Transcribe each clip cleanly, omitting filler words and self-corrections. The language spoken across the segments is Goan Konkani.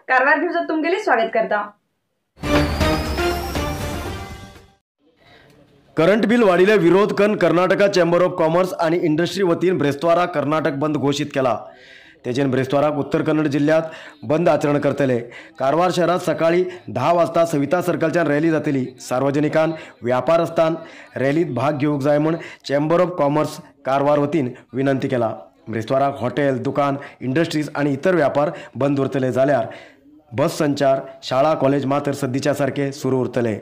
कारवार न्यूजात तुमगेले स्वागत करता। करंट बिल वाढीले विरोध करून कर्नाटका चेंबर ऑफ कॉमर्स आणि इंडस्ट्री वतीन ब्रेस्तावारा कर्नाटक बंद घोषित केला। तेजेन ब्रेस्तावाराक उत्तर कन्नड जिल्ह्यात बंद आचरण करतले। कारवार शहरात सकाळी 10 वाजता सविता सर्कलच्यान रॅली जातली। सार्वजनिकान व्यापारस्थान रॅलीत भाग घेवंक जाय म्हूण चेंबर ऑफ कॉमर्स कारवार वतीन विनंती केला। ब्रेस्तावाराक हॉटेल, दुकान, इंडस्ट्रीज आणि इतर व्यापार बंद उरतले जाल्यार बस संचार, शाळा, कॉलेज मात्र सध्याच्या सारखे सुरू उरतले।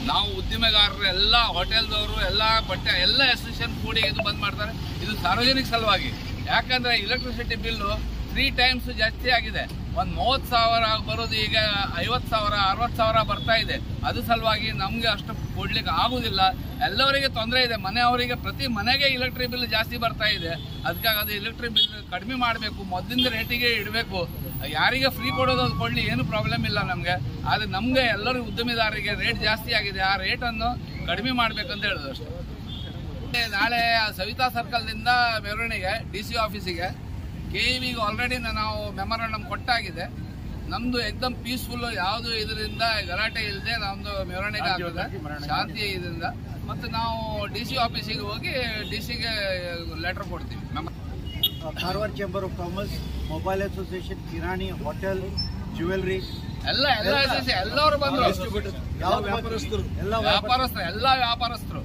ನಾವು ಉದ್ದಿಮೆಗಾರರು ಎಲ್ಲ ಹೋಟೆಲ್ದವರು ಎಲ್ಲ ಬಟ್ಟೆ ಎಲ್ಲ ಅಸೋಸಿಯೇಷನ್ ಕೂಡಿ ಇದು ಬಂದ್ ಮಾಡ್ತಾರೆ। ಇದು ಸಾರ್ವಜನಿಕ ಸಲುವಾಗಿ, ಯಾಕಂದ್ರೆ ಎಲೆಕ್ಟ್ರಿಸಿಟಿ ಬಿಲ್ಲು 3 ಟೈಮ್ಸ್ ಜಾಸ್ತಿ ಆಗಿದೆ। ಒಂದು 30,000 ಬರೋದು ಈಗ 50,000 60,000 ಬರ್ತಾ ಇದೆ। ಅದು ಸಲುವಾಗಿ ನಮಗೆ ಅಷ್ಟು ಕೊಡ್ಲಿಕ್ಕೆ ಆಗುದಿಲ್ಲ, ಎಲ್ಲವರಿಗೆ ತೊಂದರೆ ಇದೆ। ಮನೆಯವರಿಗೆ ಪ್ರತಿ ಮನೆಗೆ ಎಲೆಕ್ಟ್ರಿಕ್ ಬಿಲ್ ಜಾಸ್ತಿ ಬರ್ತಾ ಇದೆ। ಅದಕ್ಕಾಗಿ ಅದು ಎಲೆಕ್ಟ್ರಿಕ್ ಬಿಲ್ ಕಡಿಮೆ ಮಾಡಬೇಕು, ಮೊದಲಿಂದ ರೇಟಿಗೆ ಇಡಬೇಕು। ಯಾರಿಗೆ ಫ್ರೀ ಕೊಡೋದು ಅದು ಕೊಡಲಿ, ಏನು ಪ್ರಾಬ್ಲಮ್ ಇಲ್ಲ ನಮಗೆ। ಆದರೆ ನಮಗೆ ಎಲ್ಲರೂ ಉದ್ಯಮಿದಾರರಿಗೆ ರೇಟ್ ಜಾಸ್ತಿ ಆಗಿದೆ, ಆ ರೇಟನ್ನು ಕಡಿಮೆ ಮಾಡಬೇಕಂತ ಹೇಳೋದು ಅಷ್ಟೇ। ನಾಳೆ ಸವಿತಾ ಸರ್ಕಲ್ದಿಂದ ಮೆರವಣಿಗೆ ಡಿ ಸಿ ಆಫೀಸಿಗೆ, ಕೆ ಇ ವಿಗೆ ಆಲ್ರೆಡಿ ನಾವು ಮೆಮೊರಾಂಡಮ್ ಕೊಟ್ಟಾಗಿದೆ। ನಮ್ಮದು ಎಕ್ದಮ್ ಪೀಸ್ಫುಲ್ಲು, ಯಾವುದು ಇದರಿಂದ ಗಲಾಟೆ ಇಲ್ಲದೆ ನಮ್ಮದು ಮೆರವಣಿಗೆ ಆಗ್ತದೆ ಶಾಂತಿ ಇದರಿಂದ। ಮತ್ತು ನಾವು ಡಿ ಸಿ ಆಫೀಸಿಗೆ ಹೋಗಿ ಡಿ ಸಿಗೆ ಲೆಟರ್ ಕೊಡ್ತೀವಿ। Karwar chamber of commerce, mobile association, kirani, hotel, jewellery ಎಲ್ಲ ಎಲ್ಲ ಎಲ್ಲರೂ ಬಂದರು, ವ್ಯಾಪಾರಸ್ಥರು ಎಲ್ಲ ವ್ಯಾಪಾರಸ್ಥರು।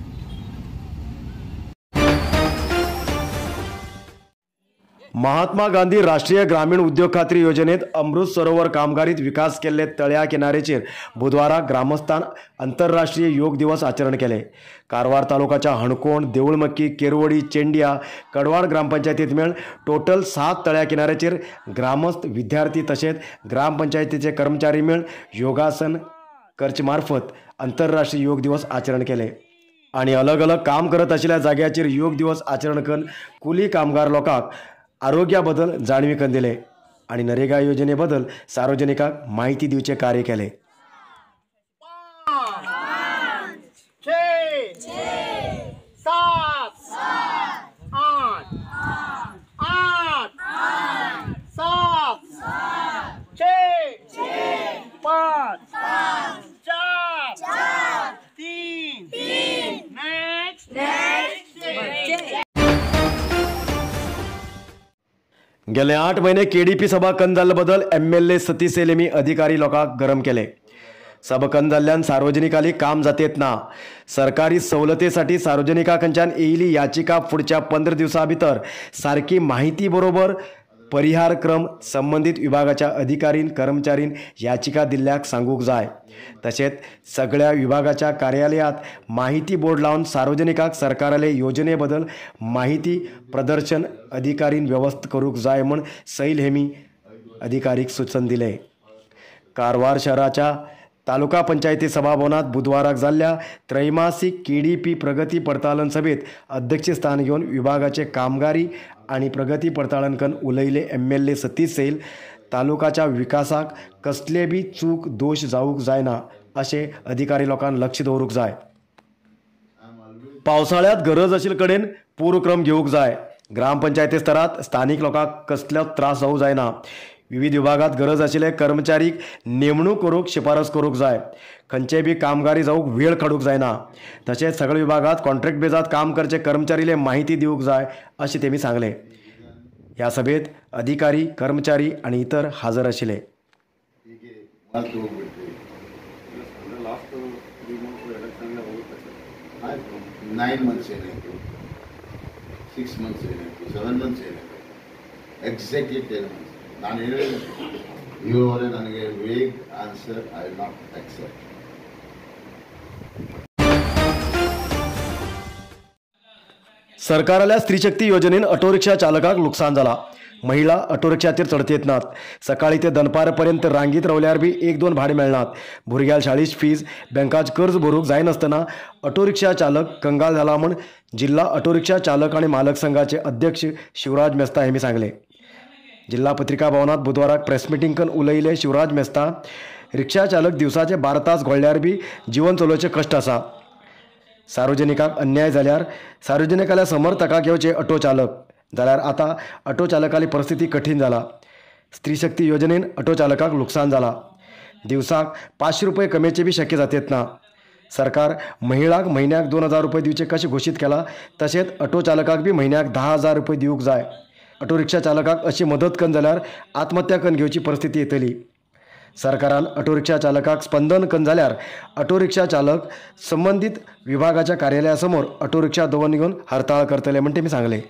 महात्मा गांधी राष्ट्रीय ग्रामीण उद्योग खात्री योजनेत अमृत सरोवर कामगारीत विकास केल्ले तळ्या किनारेचेर बुधवारा ग्रामस्थान आंतरराष्ट्रीय योग दिवस आचरण केले। कारवार तालुकाच्या हणकोण, देऊळमक्की, केरवडी, चेंडिया, कडवाड ग्रामपंचायतीत मेळून टोटल 7 तळ्या किनाऱ्याचेर ग्रामस्थ, विद्यार्थी तशेंच ग्रामपंचायतीचे कर्मचारी मेळून योगासन करचे मार्फत आंतरराष्ट्रीय योग दिवस आचरण केले आणि अलग अलग काम करत आशिल्ल्या जाग्याचेर योग दिवस आचरण करून कुली कामगार लोकांक आरोग्याबद्दल जाणवी करून दिले आणि नरेगा योजनेबद्दल सार्वजनिकांक माहिती दिवचे कार्य केले। 5 6 7 8 8 7 6 5 4 3 नेक्स्ट। गेले 8 महिने केडीपी सभा कन जाल्ले बद्दल एमएलए सतीश सैल अधिकारी लोकांक गरम केले। सभा कन जाल्ल्यान सार्वजनिकाली काम जातेत ना। सरकारी सवलतेसाठी सार्वजनिकांकडच्यान येयिल्ली याचिका फुडच्या 15 दिवसां भितर सारकी माहिती बरोबर परिहार क्रम संबंधित विभागाच्या अधिकारीन कर्मचारीन याचिका दिल्ल्याक सांगूक जाय। तशेंच सगळ्या विभागाच्या कार्यालयात माहिती बोर्ड लावन सार्वजनिकांक सरकाराले योजने बद्दल माहिती प्रदर्शन अधिकारीन व्यवस्था करूक जाय म्हूण सैल हेमी अधिकारीक सूचन दिले। कारवार शहराच्या तालुका पंचायती सभाभवनात बुधवाराक जाल्ल्या त्रैमासिक केडीपी प्रगती पडताळण सभेत अध्यक्षस्थान घेवन विभागाचे कामगारी आणि प्रगती पडताळण करून उलयले एमएलए सतीश सैल तालुकाच्या विकासाक कसले बी चूक दोश जावंक जायना अशें अधिकारी लोकांक लक्ष दवरूंक जाय। पावसाळ्यांत गरज आशिल्ले कडेन पूर्वक्रम घेवंक जाय। ग्रामपंचायती स्तरात स्थानिक लोकांक कसलो त्रास जावंक जायना। विविध विभागात गरज आशिल्ले कर्मचारीक नेमणूक करूंक शिफारस करूंक जाय। खंयचे बी कामगारी जावंक वेळ काडूंक जायना। तशेंच सगळे विभागात कॉन्ट्रॅक्ट बेजात काम करचे कर्मचारीले माहिती दिवंक जाय अशें तेमी सांगलें। ह्या सभेत अधिकारी, कर्मचारी आनी इतर हजर आशिल्ले। 9 months ಏನಾಯಿತು, 6 ಮಂತ್ಸ್ ಏನಾಯಿತು, 7 ಮಂತ್ಸ್ ಏನಾಯಿತು, ಎಕ್ಸಾಕ್ಟ್ಲಿ 10 ಮಂತ್ಸ್. ನಾನು ಹೇಳಿದೆ ಇವರೇ ನನಗೆ vague answer I will not accept. सरकाराल्या स्त्रीशक्ती योजनेन ऑटो रिक्षा चालकाक लुकसाण जाला। महिला ऑटो रिक्षाचेर चडतेत नात। सकाळी ते दनपारपर्यंत रांगीत रावल्यार बी 1-2 भाडें मेळनात। भुरग्याल शाळेची फीज, बँकाच कर्ज भरूंक जायनासतना ऑटो रिक्षा चालक कंगाल जाला म्हूण जिल्हा ऑटो रिक्षा चालक आनी मालक संघाचे अध्यक्ष शिवराज मेस्ता हेमी सांगले। जिल्हा पत्रिका भवनात बुधवाराक प्रेस मिटींग करून उलयले शिवराज मेस्ता, रिक्षा चालक दिवसाचे 12 तास घोळल्यार बी जीवन चलोवचें कश्ट आसा। सार्वजनिकाक अन्याय जाल्यार सार्वजनिकाल्या समर्थकाक येवचे ऑटो चालक, जाल्यार आतां ऑटो चालकाली परिस्थिती कठीण जाला। स्त्री शक्ती योजनेन ऑटो चालकाक लुकसाण जाला। दिवसाक 500 रुपये कमेचे बी शक्य जातेत ना। सरकार महिलांक म्हयन्याक 2000 रुपये दिवचे कशें घोशीत केला, तशेंच ऑटो चालकाक बी म्हयन्याक 10,000 रुपये दिवंक जाय। ऑटो रिक्षा चालकाक अशी मदत कन जाल्यार आत्महत्या करून घेवची परिस्थिती येतली। सरकारान ऑटो रिक्षा चालकाक स्पंदन कन जाल्यार ऑटो रिक्षा चालक संबंधित विभागाच्या कार्यालयासमोर ऑटो रिक्षा दवरून घेवन हरताळ करतले म्हण तेमी सांगले।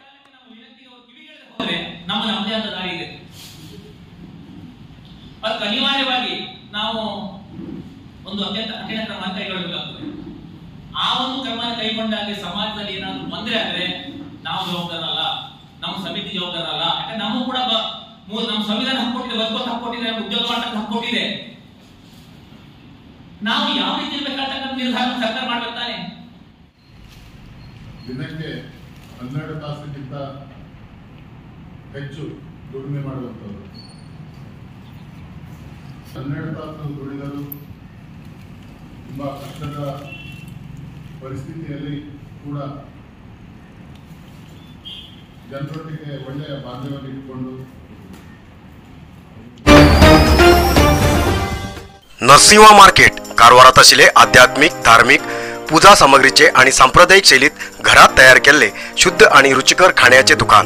ಅನಿವಾರ್ಯವಾಗಿ ನಾವು ಒಂದು ಅತ್ಯಂತ ಕಠಿಣ ಕ್ರಮ ಕೈಗೊಳ್ಳಬೇಕಾಗ್ತದೆ. ಆ ಒಂದು ಕ್ರಮ ಕೈಗೊಂಡಾಗ ಸಮಾಜದಲ್ಲಿ ಏನಾದರೂ ತೊಂದರೆ ಆದರೆ ನಾವು ಜವಾಬ್ದಾರಲ್ಲ, ನಮ್ಮ ಸಮಿತಿ ಜವಾಬ್ದಾರಲ್ಲ. ಯಾಕಂದ್ರೆ ನಮ್ಮ ಕೂಡ ನಮ್ಮ ಸಂವಿಧಾನ ಹಾಕೊಟ್ಟಿದೆ, ಬದುಕೋತ ಹಾಕೊಟ್ಟಿದೆ, ಉದ್ಯೋಗ ಮಾಡಕ್ಕೆ ಹಾಕೊಟ್ಟಿದೆ. ನಾವು ಯಾವ ರೀತಿ ಇರಬೇಕಾಗ್ತಕ್ಕಂಥ ನಿರ್ಧಾರ ಸರ್ಕಾರ ಮಾಡ್ಬೇಕು ತಾನೆ. ದಿನಕ್ಕೆ 12 ತಾಸಿಗಿಂತ ಹೆಚ್ಚು ದುಡಿಮೆ ಮಾಡುವಂಥದ್ದು, 12 ತಾಸು ದುಡಿದರು ತುಂಬ ಕಷ್ಟದ ಪರಿಸ್ಥಿತಿಯಲ್ಲಿ ಕೂಡ ಜನರೊಟ್ಟಿಗೆ ಒಳ್ಳೆಯ ಬಾಂಧವ್ಯ ಇಟ್ಟುಕೊಂಡು. नरसिंहा मार्केट कारवारात आशिल्ले आध्यात्मिक, धार्मिक पूजा सामग्रीचे आणि सांप्रदायिक शैलीत घरात तयार केल्ले शुद्ध आणि रुचिकर खाण्याचे दुकान.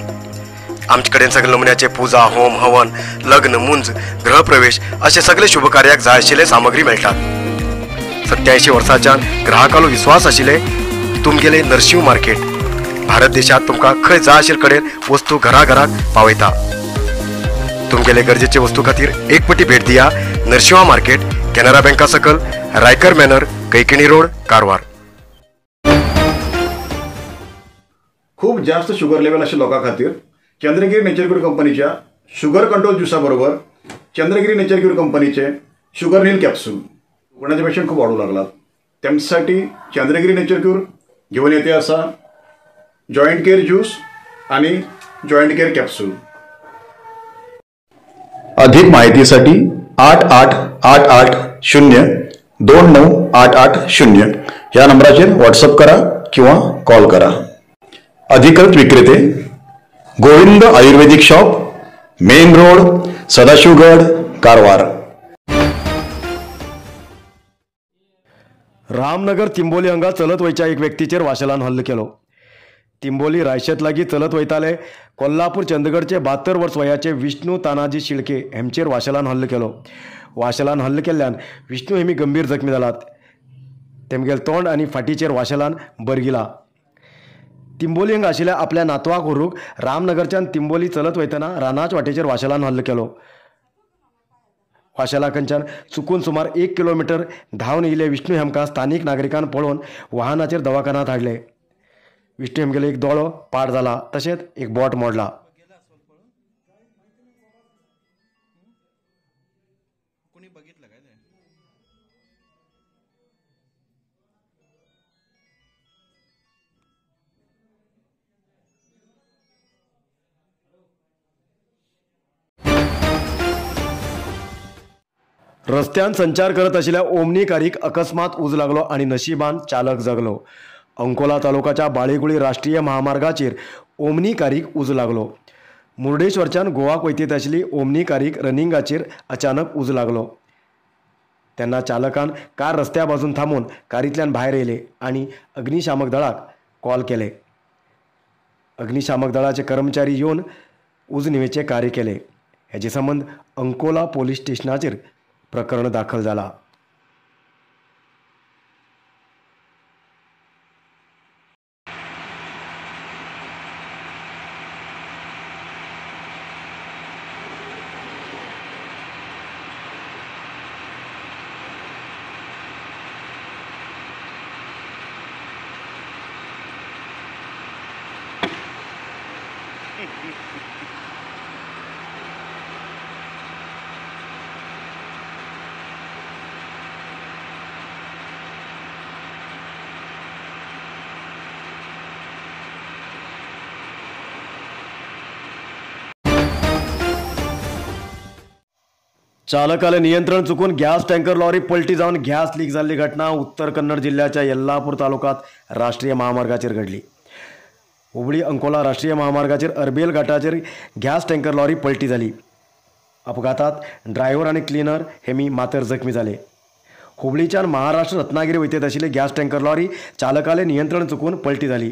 आमचे कडेन सगळे नमुन्याचे पूजा, होम, हवन, लग्न, मुंज, गृहप्रवेश असे सगळे शुभकार्याक जाय आशिल्ले सामग्री मेळटात. 87 वर्सांच्यान ग्राहकालो विश्वास आशिल्ले तुमगेले नरसिंह मार्केट भारत देशात तुमकां खंय जाय आशिल्ले कडेन वस्तू घराघराक पावयता. तुमगेले गरजेचे वस्तू खातीर एक पटी भेट दिया नरसिंहा मार्केट, केनरा बँका सकल, रायकर मॅनर, कैकिणी रोड, कारवार. खूप जास्त शुगर लेवल आशिल्ल्या लोकां खातीर चंद्रगिरी नेचर क्यूर कंपनीच्या शुगर कंट्रोल ज्युसा बरोबर चंद्रगिरी नेचर क्यूर कंपनीचे शुगर नील कॅप्सूल कोणाचे पेशंट खूप वाढू लागलात त्यांच्यासाठी चंद्रगिरी नेचर क्यूर घेऊन येते असा जॉईंट केअर ज्यूस आणि जॉईंट केअर कॅप्सूल. अधिक माहितीसाठी 888 8 0 2 9 8 8 0 या नंबराचेर व्हॉट्सअप करा किंवा कॉल करा. अधिकृत विक्रेते Govind Ayurvedic shop, main road, Sadashivgad, Karwar. Ramnagar Timboli हांगा चलत वयच्या एक व्यक्तीचेर वाशेलान हल्लो केलो. तिंबोली रायशेत लागीं चलत वयताले कोल्हापूर चंदगडचे 72 वर्स वयाचे विष्णू तानाजी शिळके हेमचेर वाशेलान हल्लो केलो. वाशेलान हल्लो केल्ल्यान विष्णू हेमी गंभीर जखमी जालात. तेमगेल तोंड आनी फाटीचेर वाशेलान बरगिला. तिंबोली हांगा आशिल्ल्या आपल्या नातवाक व्हरूंक रामनगरच्यान तिंबोली चलत वयतना रानाच वाटेचेर वाशेलान हल्लो केलो. वाशेला खंयच्यान चुकून सुमार 1 किलोमिटर धांवन येयले विष्णू हेमकां स्थानीक नागरिकान पळोवन वाहनाचेर दवाखान्यांत हाडले. विष्णू हेमगेलो एक दोळो पाड जाला, तशेंच एक बोट मोडला. रस्त्यान संचार करत आशिल्ल्या ओमनी कारीक अकस्मात उज लागलो आनी नशिबान चालक जगलो. अंकोला तालुकाच्या बाळीगुळी राष्ट्रीय महामार्गाचेर ओमनी कारीक उज लागलो. मुर्डेश्वरच्यान गोवाक वयतीत आशिल्ली ओमनी कारीक रनिंगाचेर अचानक उज लागलो. तेन्ना चालकान कार रस्त्या बाजून थांबोवन कारींतल्यान भायर येयले आनी अग्निशामक दळाक कॉल केले. अग्निशामक दळाचे कर्मचारी येवन उज न्हिवेचें कार्य केलें. हेजे संबंद अंकोला पोलीस स्टेशनाचेर प्रकरण दाखल जाला. चालकाले नियंत्रण चुकून गॅस टँकर लॉरी पलटी जावन गॅस लीक जाल्ली घटना उत्तर कन्नड जिल्ह्याच्या येल्लापूर तालुक्यात राष्ट्रीय महामार्गाचेर घडली. हुबळी अंकोला राष्ट्रीय महामार्गाचेर अरबेल घाटाचेर गॅस टँकर लॉरी पलटी जाली. अपघातात ड्रायव्हर आनी क्लिनर हेमी मातर जखमी जाले. हुबळीच्यान महाराष्ट्र रत्नागिरी वयतेत आशिल्ली गॅस टँकर लॉरी चालकाले नियंत्रण चुकून पलटी जाली.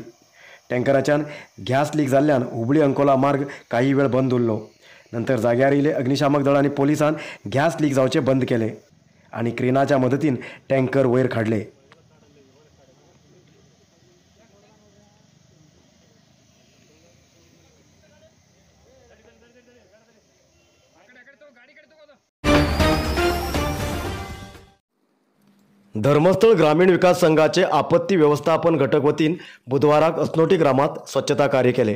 टँकराच्यान गॅस लीक जाल्ल्यान हुबळी अंकोला मार्ग काही वेळ बंद उरलो. नंतर जाग्यार येयले अग्निशामक दळ आनी पोलिसान गॅस लीक जावचे बंद केले आनी क्रेनाच्या मदतीन टँकर वयर काडले. धर्मस्थळ ग्रामीण विकास संघाचे आपत्ती व्यवस्थापन घटक वतीन बुधवाराक अस्नोटी ग्रामात स्वच्छता कार्य केले.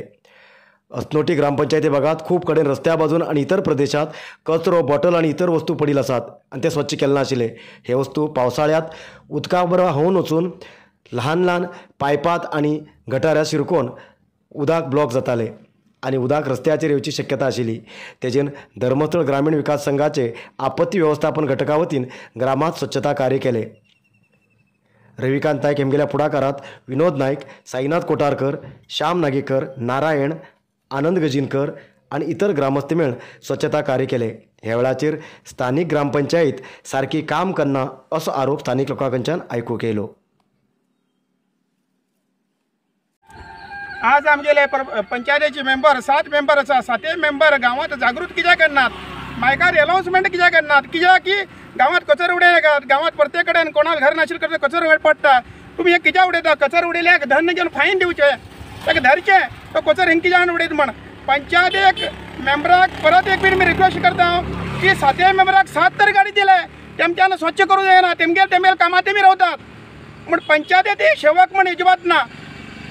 अस्नोटी ग्रामपंचायती भागात खूब कडेन रस्त्या बाजून आनी इतर प्रदेशात कचरो, बॉटल आनी इतर वस्तू पडिल आसात आनी ते स्वच्छ केले नाशिल्ले. हे वस्तू पावसाळ्यात उदका बरोबर व्हांवून वचून ल्हान ल्हान पायपात आनी गटारां शिरकोवन उदक ब्लॉक जाताले आनी उदक रस्त्याचेर येवची शक्यता आशिल्ली. तेजेन धर्मस्थळ ग्रामीण विकास संघाचे आपत्ती व्यवस्थापन घटका वतीन ग्रामात स्वच्छता कार्य केले. रविकांत नायक हेमगेल्या फुडाकारात विनोद नायक, साईनाथ कोटारकर, श्याम नागेकर, नारायण, आनंद गजीनकर आनी इतर ग्रामस्थ मेळून स्वच्छता कार्य केले. ह्या वेळाचेर स्थानीक ग्रामपंचायत सारकी काम करना असो आरोप स्थानीक लोकां कडच्यान आयकूंक येयलो. आज आमगेले पंचायतीचे मेंबर 7 मेंबर आसा. 7 मेंबर गांवांत जागृत कित्याक करनात, मायकार अनाउन्समेंट कित्याक करनात, कित्याक की गांवांत कचरो उडयनाकात, गांवांत प्रत्येक कडेन कोणाक घर नाशिल्ले कडेन कचरो पडटा. तुमी हें कित्याक उडयता? कचरो उडयल्याक धन्न घेवन फायन दिवचें, ताका धरचें, तो कचरो हिंग कित्याक उडयता म्हण. पंचायत मेंबराक परत एक बीन मी रिक्वेस्ट करता हांव की 7 मेंबराक 7 तर गाडी दिले, तेमच्यान स्वच्छ करूं जायना, तेमगेले तेमगेले कामां तेमी रावतात. म्हण पंचायती सेवक म्हण अजिबात ना,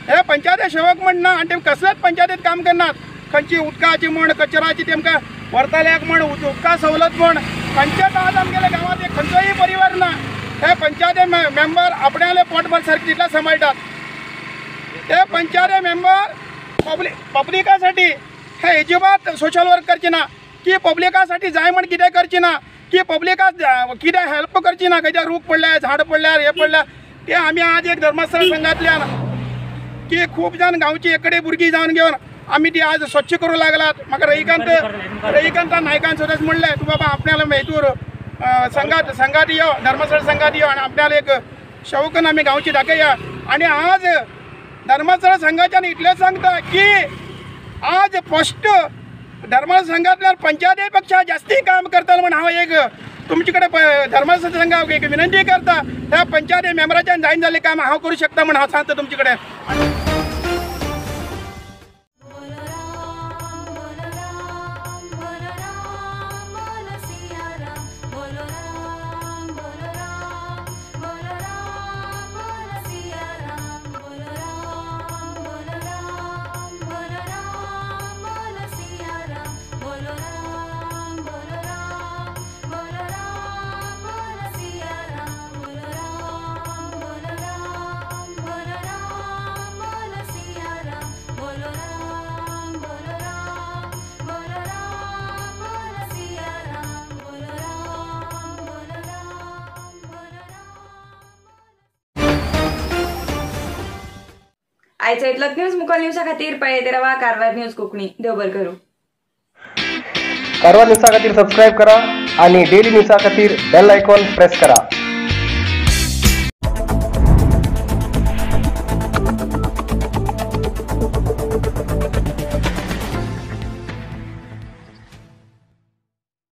हे पंचायती सेवक म्हण ना आनी ते कसलेच पंचायतीत काम करनात. खंयची उदकाची म्हण, कचराची तेमकां व्हरतल्याक म्हण, उदका सवलत म्हण, पंचायत आज आमगेल्या गांवांत एक खंयचोय परिवार ना. हे पंचायती मेंबर आपणाले पोटभर सारकें तितले सांबाळटात. ते पंचायती मेंबर पब्लिकासाठी हे अजिबात सोशल वर्क करचे ना, की पब्लिकासाठी जाय म्हण कितें करचे ना, की पब्लिकाक कितें हेल्प करची ना. खंयच्या रूख पडल्यार, झाड पडल्यार, हे पडल्यार ते आमी आज एक धर्मस्थळ संघांतल्यान की खूब जाण गांवची एक कडेन भुरगीं जावन घेवन आमी ती आज स्वच्छ करूं लागलात. म्हाका रविकांत नायकान सुद्दां म्हणलें, तूं बाबा आपल्याला हेतूर संघात यो, धर्मस्थळ संघात यो आनी आपल्याला एक शौकन आमी गांवची दाखया. आनी आज धर्मस्थळ संघाच्यान इतलें सांगता की आज फस्ट धर्मस्थळ संघांतल्यान पंचायती पेक्षा जास्ती काम करता म्हण हांव एक तुमचे कडेन धर्मस्थळ संघाक एक विनंती करता. ह्या पंचायती मेंबराच्यान जायना जाल्लें काम हांव करूं शकता म्हण हांव सांगता तुमचे कडेन. आयचा इतलोच न्यूज मुखार न्यूजा खातीर पळयत रावा कारवार न्यूज कोंकणी. देव बरें करूं. कारवार न्यूजा खातीर सबस्क्रायब करा आणि डेली न्यूजा खातीर बेल आयकॉन प्रेस करा.